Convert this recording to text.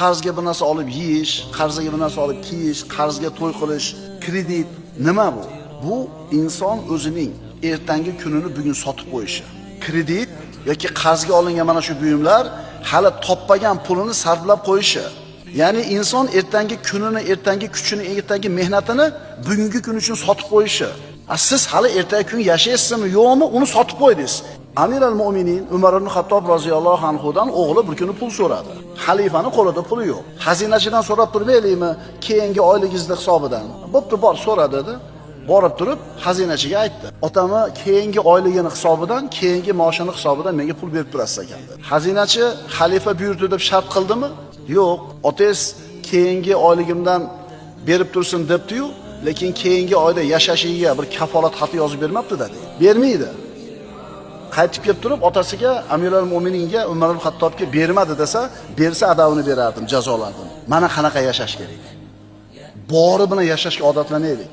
Qarzga bir narsa olib yeyish, qarzga bir narsa olib kiyish, qarzga to'y qilish, kredit nima bu? Bu inson o'zining ertangi kunini bugun sotib qo'yishi. Kredit yoki qarzga olingan mana shu buyumlar hali toppagan pulini sarflab qo'yishi. Ya'ni inson ertangi kunini, ertangi kuchini, ertangi mehnatini bugungi kun uchun sotib qo'yishi. Siz hali ertangi kun yashaysizmi, yo'qmi, uni sotib qo'ydingiz. Amir al-Mu'minin Umar ibn Xattob roziyallohu anhudan o'g'li bir kuni pul so'radi. Xalifani qo'lida puli yo'q. Xazinachidan so'rab turmaylikmi, keyingi oyligingizni hisobidan. Bo'pti, bor, so'ra dedi. Borib turib xazinachiga aytdi. Otami keyingi oyligini hisobidan, keyingi maoshini hisobidan menga pul berib turasiz ekan dedi. Xazinachi xalifa buyurdi deb shart qildimi? Yo'q, otangiz keyingi oyligimdan berib tursin debdi-yu, lekin keyingi oyda yashashiga bir kafolat xati yozib bermabdi dedi. Bermaydi. Qaytib kelib turib otasiga Amirul Mo'mininga Umar ibn Xattobga bermadi desa, bersa adabini berardim, jazolardim. Mana qanaqa yashash kerak. Bori bilan yashashga odatlanaylik.